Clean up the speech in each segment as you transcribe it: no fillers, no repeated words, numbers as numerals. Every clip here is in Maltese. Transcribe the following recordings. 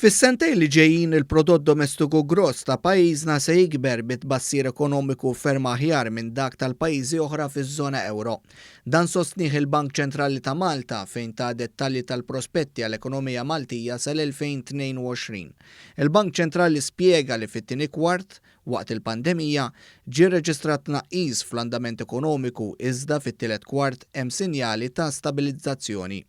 Fis-sentejn li ġejjin il-prodott domestiku gross ta' pajjiżna se jikber bi tbassir ekonomiku ferm aħjar minn dak tal-pajjiżi oħra fiż-żona ewro. Dan sostnieh il-Bank Ċentrali ta' Malta fejn ta dettalji tal-prospetti għall-ekonomija Maltija sal-2022. Il-Bank Ċentrali spjega li fit-tieni kwart, Waqt il-pandemija, ġie rreġistrat tnaqqis fl-andament ekonomiku iżda fit-tielet kwart hemm sinjali ta' stabilizzazzjoni.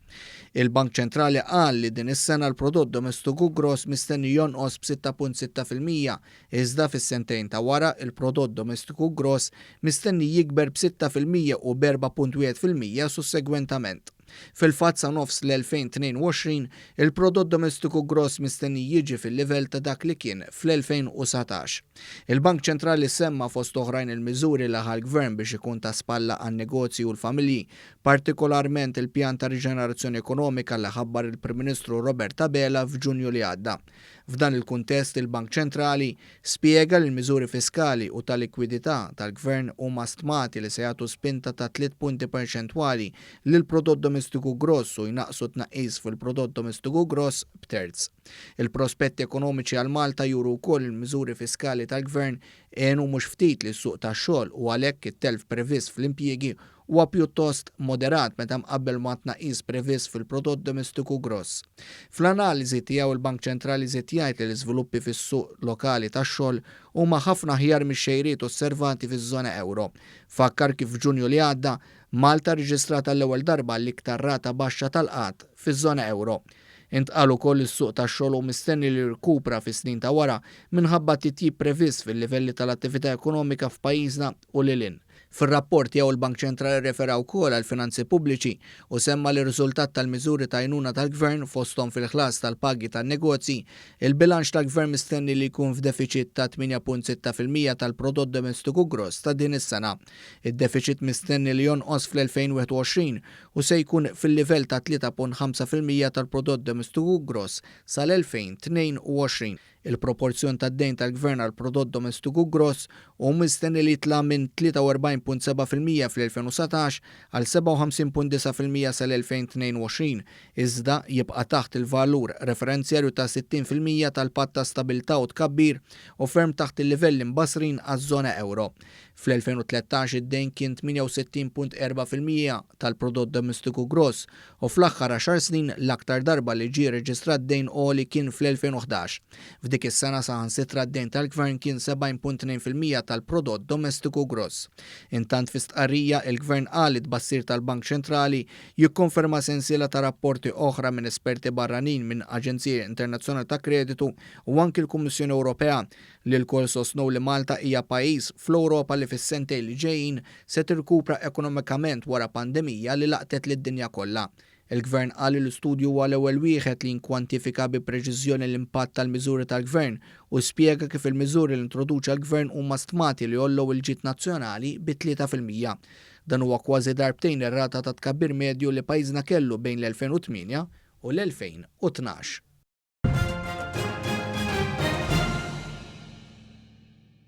Il-Bank Ċentrali qal li din is-sena l-prodott domestiku gross mistenni jonqos b'6.6% iżda fis-sentejn ta' wara l-prodott domestiku gross mistenni jikber b'6% u b'4.1% sussegwentament. Fil-fatt sa nofs l-2022, il-prodott domestiku gross mistenni jiġi fil-livell ta' dak li kien fl-2019. Il-Bank Ċentrali semma fost oħrajn il-miżuri li ħa l-Gvern biex ikun ta' spalla għan-negozji u l-familji, partikolarment il-pjan ta' riġenerazzjoni ekonomika li ħabbar il-Prim Ministru Robert Abela f'Ġunju li għadda. F'dan il-kuntest, il-Bank Ċentrali spjega li l-miżuri fiskali u ta' likwidità tal-Gvern huma stmati li se jagħtu spinta ta' tliet punti perċentwali lill-prodott domestiku gross u jnaqqsu t-tnaqqis fil-prodott domestiku gross b'terz. Il-prospetti ekonomiċi għal Malta juru wkoll li l-miżuri fiskali tal-Gvern għenu mhux ftit lis-suq tax-xogħol u għalhekk it-telf previst fl-impjiegi huwa pjuttost moderat meta mqabbel mat-tnaqqis previst fil-prodott domestiku gross. Fl-analiżi tiegħu il-Bank Ċentrali żied jgħid li l-iżviluppi fis-suq lokali tax-xogħol huma ħafna aħjar mix-xejriet osservati fiż-żona ewro. Fakkar kif f'Ġunju li għadda, Malta rreġistrat għall-ewwel darba l-iktar rata baxxa tal-qgħad fiż-żona ewro. Intqal ukoll li s-suq tax-xogħol hu mistenni li jirkupra fis-snin ta' wara minħabba titjib previst fil-livelli tal-attività ekonomika f'pajjiżna u lil hinn. Fir-rapport tiegħu l-Bank Ċentrali rrefera wkoll għall-finanzi pubbliċi u semma li riżultat tal-miżuri ta' għajnuna tal-Gvern fosthom fil-ħlas tal-pagi tan-negozji, il-bilanċ tal-Gvern mistenni li jkun f'defiċit ta' 8.6% tal-prodott domestiku gross ta' din is-sena. Id-defiċit mistenni li jonqos fl-2021 u se jkun fil-livell ta' 3.5% tal-prodott domestiku gross sal-2022. Il-proporzjon tad-dejn tal-gvern għall-prodott domestiku gross hu mistenni li jitla' minn 43.7% fl-2019 għal 57.9% sal-2022, iżda jibqa' taħt il-valur referenzjarju ta' 60% tal-Patt ta' Stabilità u Tkabbir u ferm taħt il-livelli mbassrin għaż-żona ewro. Fl-2013 id-dejn kien 68.4% tal-prodott domestiku gross u fl-aħħar għaxar snin l-aktar darba li ġie rreġistrat dejn għoli kien fl-2011. F'dik is-sena saħansitra d-dejn tal-Gvern kien 70.2% tal-prodott domestiku gross. Intant fi stqarrija, il-Gvern qal li t-tbassir tal-Bank Ċentrali jikkonferma sensiela ta' rapporti oħra minn esperti barranin minn aġenziji internazzjonali ta' kreditu u anki l-Kummissjoni Ewropea li lkoll sostnew li Malta hija pajjiż fl-Ewropa li fis-sentejn li ġejjin se tirkupra ekonomikament wara pandemija li laqtet lid-dinja kollha. Il-Gvern qal li l-istudju huwa l-ewwel wieħed li jinkwantifika bi preċiżjoni l-impatt tal-miżuri tal-Gvern u spjega kif il-miżuri li introduċa l-Gvern huma stmati li jgħollew il-ġid nazzjonali bi 3%. Dan huwa kważi darbtejn ir-rata ta' tkabbir medju li pajjiżna kellu bejn l-2008 u l-2012.